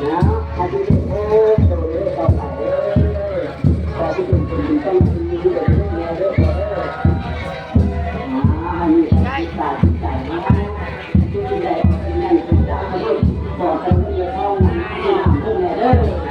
ນະ ໃຫ້ເປັນໂຕເດີຕໍ່ໄປເດີ ຂໍໃຫ້ເປັນຄົນດີຕ້ອງດີເດີ ເດີ ເດີ ເດີ ອ່າ ໃຫ້ມີຄວາມຄິດຕາມໃຈເນາະ ຄິດໃດເປັນນັ້ນເປັນຕາມເດີ ຂໍໃຫ້ເງິນເຂົ້າມາໃຫ້ນຳເພິ່ນແດ່ເດີ.